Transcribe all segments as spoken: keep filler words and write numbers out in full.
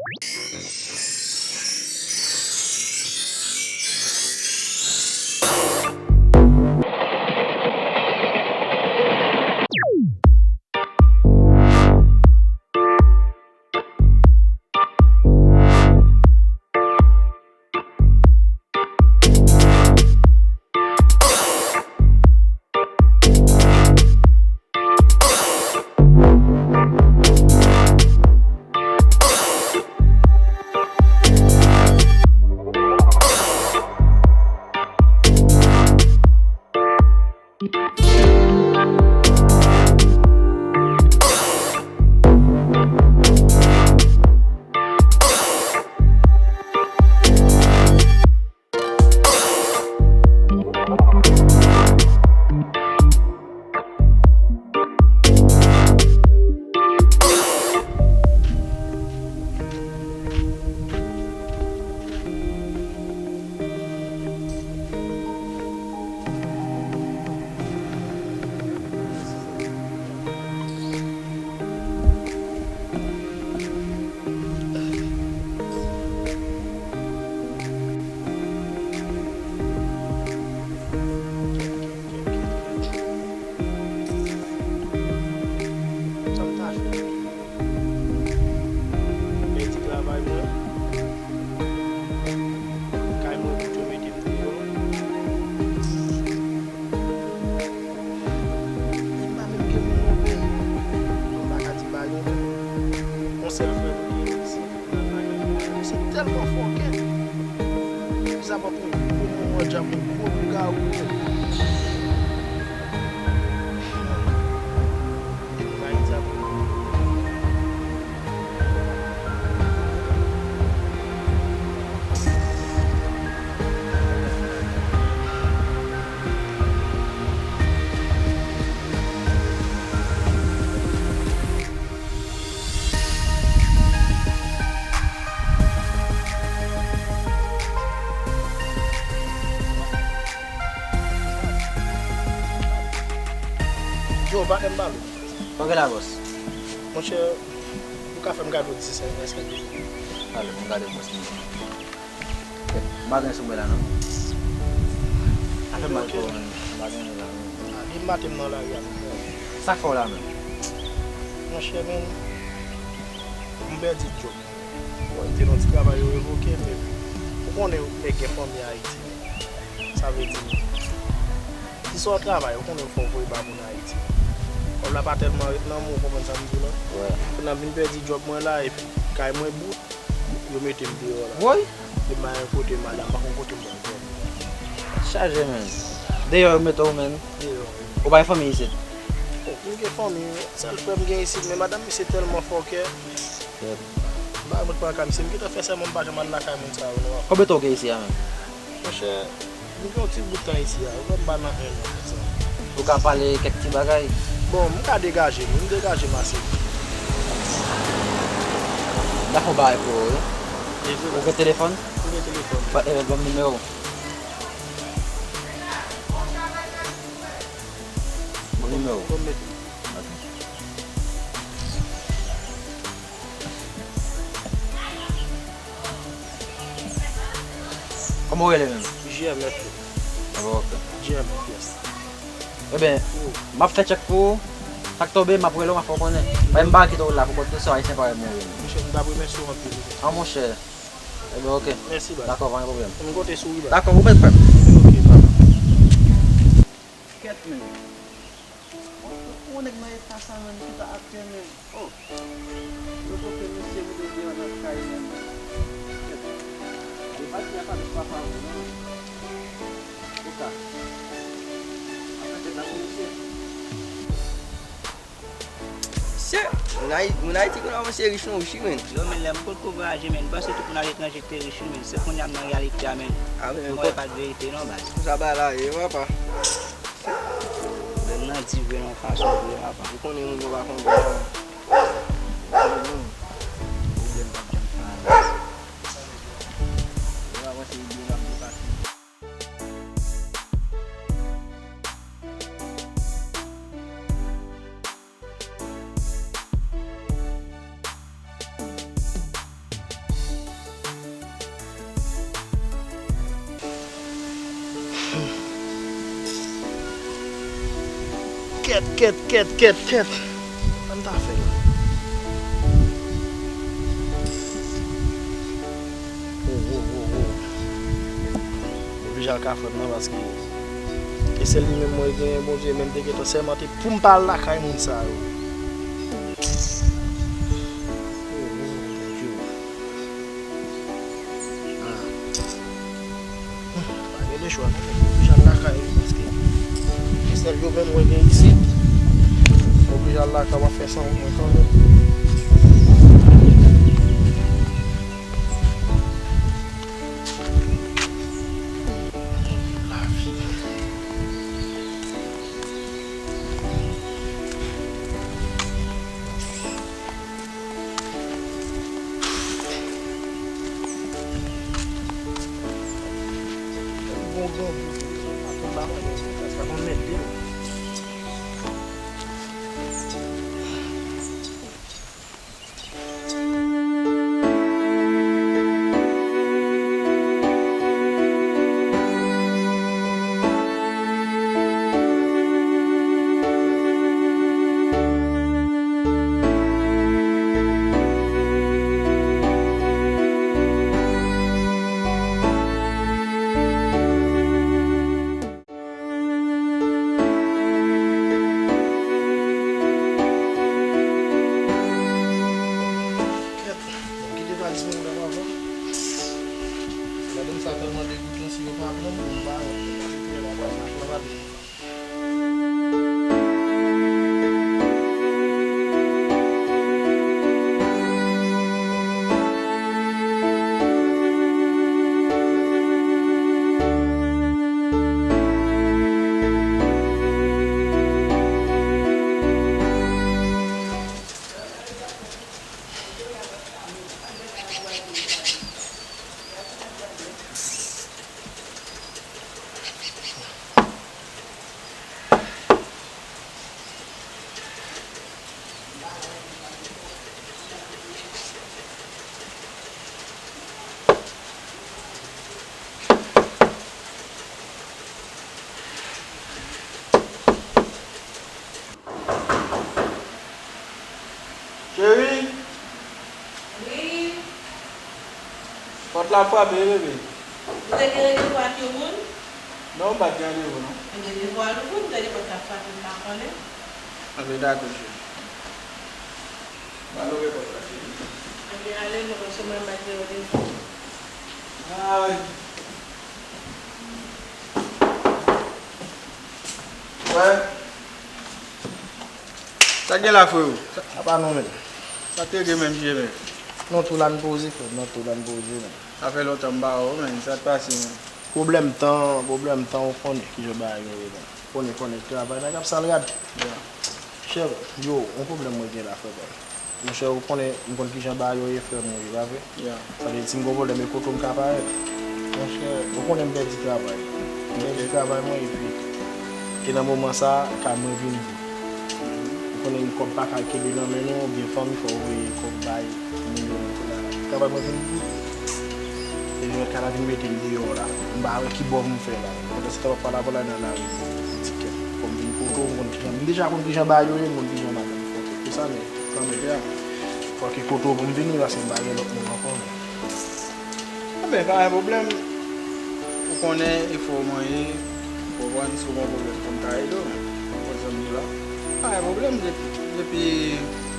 Sa m ta fè? Pèdi travay mwen. Kay mwen kote yo mete m deyò. Li pa menm gen moun nan peyi. Mwen pa ka di m pa gen moun. Yon sèl frè m gen isit. Misye tèlman fòkè. Sa pa pou, pou mwen, djab, yon gwo lougawou. E moun Ayiti ap Yo, patnè m, balo. Kote la, bòs? Monchè, ou ka fè m kado dizèt sèt, silvouplè? Alò, m gade, bòs, m gen. M pa gen sou mwen la, non. Afè mal pou ou menm. M pa gen la, non. Ah, depi maten m nan lari a, monchè. Sa k fè w la menm? Monchè, men, m pèdi djòb. Bon, m te nan ti travay, yo revoke m, epi ou konnen nèg gen fanmi Ayiti. Sa vle di, si sa w travay, ou konnen fò w voye ba moun Ayiti. Kòb la pa tèlman ret nan men w, ou konprann sa m di w la? Wè. Kounye a m vin pèdi djòb mwen la, epi kay mwen bout, yo mete m deyò la. Woy! Yo pa gen kote m ale, m pa konn kote m pral dòmi. Tèt chaje, menn. Deyò yo mete w, menn. Deyò. Ou pa gen fanmi isit? Oh, m gen fanmi, sèl frè m gen isit, men madanm misye tèlman fòkè. Kèt. M pa mèt pran kay misye, m gentan fè sèman m pa janm al lakay moun sa yo, non. Konbyen tan w gen isi a, menn? Monchè, m gen yon ti bout tan isi a, ou wè m pa nan en an konsa. Ou ka pale kèk ti bagay? Bon, m ka degaje m, m degaje m ase. M ta fè yon bagay pou ou, wi. Dezole. Ou gen telefòn? M gen telefòn. Ba, eh, ban m nimewo w. Ban m nimewo w. Ban m mete. Ok. Kòman w rele menm? J M F. Ah, bon, ok. J M F, yes. Ebyen, m ap fè tchèk pou ou. Sa k tonbe, m ap rele w, m ap fè w konnen. Mwen, m pa kite w la pou kont ou, se Ayisyen parèy mwen ye. Monchè, m t ap remèsye w anpil. Ah, monchè. Ebyen, ok. Mèsi, baz. Dakò, pa gen pwoblèm. M konte sou ou, baz. Dakò, ou mèt frè m. Ok, baz. Kèt, men. Yon nèg nan eta sa, menm, ki ta atè, menm. Oh. Yo kote misye mete deyò nan kay, menm. Kèt. Yo pa di afè de papa, non. Ou ka. Afè tèt la pou misye. Sè, moun Ay-, moun Ayiti kounye a se rich nou rich wi, menn. Yo, men lè m potko vwayaje, menn, m panse tout moun aletranje te rich wi, menn. Se kounye a m nan reyalite a, menn. Ah, men, mwen pa t verite non, baz. Sa ba la, e papa. Lè m nan di vre nan fason vre, papa. Ou konnen moun yo pa konn vre non. Ou konnen non. Pwoblèm p ap janm fè anyen. Yo pa panse yo byen ap depase. Kèt, kèt, kèt, kèt, kèt. Sa m ta fè la? Oh, oh, oh, oh. Oblije al ka frè m nan paske e sèl li menm mwen genyen, Bondye menm te gentan sèmante pou m pa al lakay moun sa yo. Oh, oh, Bondye. Ah. Hmm, pa gen de chwa non, m oblije al lakay li paske se sèl yo menm mwen gen isit. M oblije al lakay, w ap fè san mwen kanmenm. Lavi. Bon, bon, bon, bon, bon, bon, bon, bon, bon, bon, bon, bon, bon. Kèt, bon, kite valiz mwen nan avan. Madanm sa tèlman degoutan, si yo pa pran m, m pa wont. Paske kounye a m ap pral mache nan valiz mwen. Cheri! Wi. Pòt la frape, bebe. Ou te gen randevou ak yon moun? Non, m pa t gen randevou, non. Ebyen, depi w al ouvri, m tande pòt la frape, m pa konnen. Anben, dakò, cheri. M al ouvri pòt la, cheri. Ebyen, ale non, paske mwen m pa t gen randevou. Ay. Wè. Sa k gen la, freo? Sa, apa non, men? Sa k te gen menm, J M? Non, tou la n poze, frè, non, tou la n poze, men. Sa fè lontan m pa wè w, men. Sa k pase, men? Pwoblèm tan, pwoblèm tan, ou konnen kijan bagay yo ye, men. Konnen, konnen, travay, nèg ap sal rad. Yeah. Chè, yo, yon pwoblèm mwen gen la, frè pa m. Monchè, ou konnen, m konn kijan bagay yo ye, frè mwen, wi, pa vre? Yeah. Sa vle di, si m gen yon pwoblèm, e kote w m ka parèt? Monchè, ou konnen m pèdi travay. M pèdi travay mwen, epi, e nan moman sa a, kay mwen vin vid. Ou konnen, kòb pa ka kenbe nan men nou, oubyen fanmi, fò w voye kòb bay moun yo, la. Travay mwen vin vid. Epi, mwen ka la vin mete m deyò la. M pa wè ki bò pou m fè la. Pandan se tan w ap pale avè w la nan lari pou, pou tikèt. Fò m vin kote w, m konn kijan, m deja konn kijan bagay yo ye, m konn kijan madanm. Fòk e sa, men kanmenm, fòk e kote w pou m vini, paske m pa gen lòt moun ankò, men. Enben, pa gen pwoblèm. Ou konnen e frè w mwen ye, ou konprann, si w gen yon pwoblèm, fò m ta ede w, men. Ou konn sa m di w la. Pa gen pwoblèm, depi, depi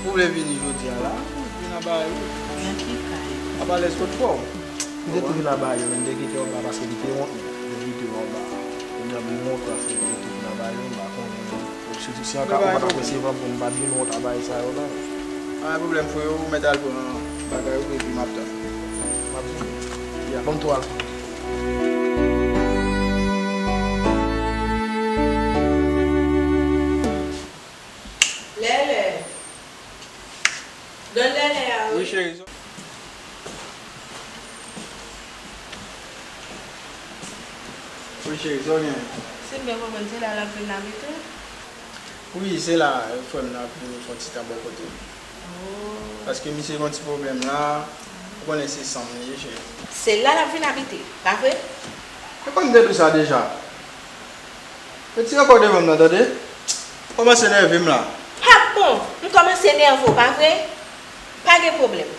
ou vle vini jodi a la, vin anba yo. Nan ki kay? Anba lèz kot frè w. M te tou vin anba yo, men m te kite w anba paske m te wont, men. M te kite w anba. Kounye a m wont paske m te tou vin anba yo, m pa konnen. Si, si an ka ou pa t ap resevwa m, bon, m pa t vin wont a bagay sa yo, non. Pa gen pwoblèm, freo, ou mèt al pran bagay ou, epi m ap tann. M ap vini. Ya. Ban m tou al. Lèlè. Donn lèlè a, wi. Wi, cheri. Wi, cheri, sa w gen? Si m byen konprann, se la l ap vin abite? Wi, se la, frè m nan ap vin fè yon ti tan bò kote m. Oh. Paske misye gen yon ti pwoblèm la, ou konnen se san m li ye, cheri. Se la l ap vin abite, pa vre? E konn m te di w sa deja. Retire kò w devan m nan, tande? Kòmanse nève m la. Ha, bon, m kòmanse nève w, pa vre? Pa gen pwoblèm.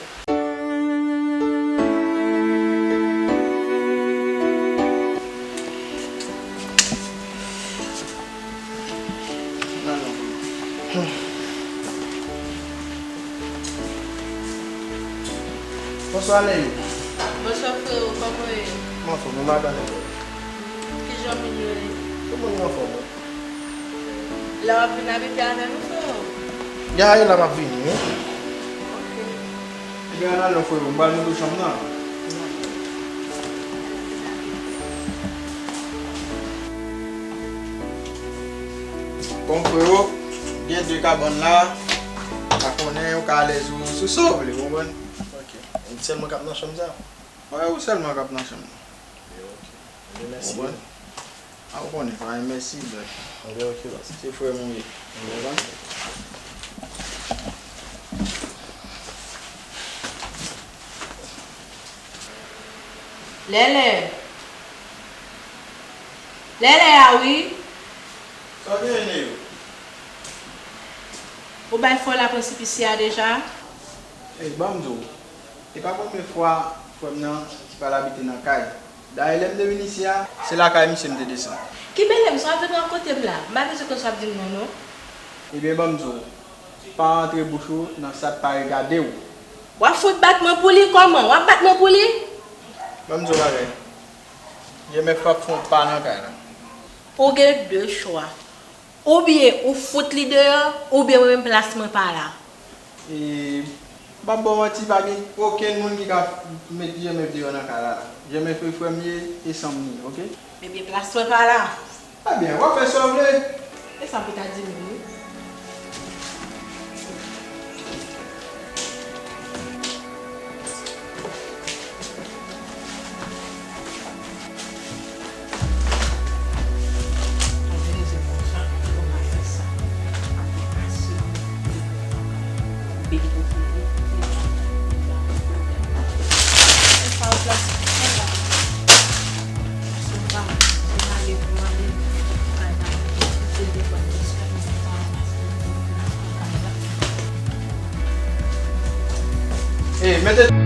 Bonswa, Nelly. Bonswa, freo, kòman w ye? M anfòm, ou madanm? Kijan moun yo ye? Tout moun anfòm, wi. Lè w ap vin abite avè nou, freo? Ya, e la m ap vini, wi. Ok. Ebyen, ann al non, freo, m pral montre w chanm nan. Bon, freo, gen de kabann la, pa konnen, ou ka alèz ou sou sa w vle, ou konprann? Ok. Ou sèlman k ap nan chanm sa? Wi, ou sèlman k ap nan chanm nan. Ok. Ebyen, mèsi. Ou konprann? A, ou konnen, pa gen mèsi, bèk. Ebyen, ok, baz. Se frè m ou ye. Ou konprann? Lèlè. Lèlè a wi. Sa w genyen, Neo? Ou bay frè w la pran sipisi a deja? Ey, ban m di w. E pa premye fwa frè m nan pral abite nan kay. Dayè, lè m te vin isi a, se lakay misye m te desann. Ki bèlè, m swa vin rankontre m la. M pa bezwen konn sa w ap di m non, non. Ebyen, ban m di w, pa antre bouch ou nan sa k pa regade w. W ap fout bat mwen pou li kòman? W ap bat mwen pou li? Ban m di w bagay. Jemèf p ap fè yon pa nan kay la. Ou gen de chwa. Oubyen ou fout li deyò, oubyen mwen menm plas mwen pa la. E, m p ap ba w manti, pa gen okenn moun ki ka met Jemèf deyò nan kay la. Jemèf se frè m ye, e se m li, oke? Ebyen, plas mwen pa la. Ebyen, w ap fè sa w vle. E sa pou ta di m wi. Ey, mete.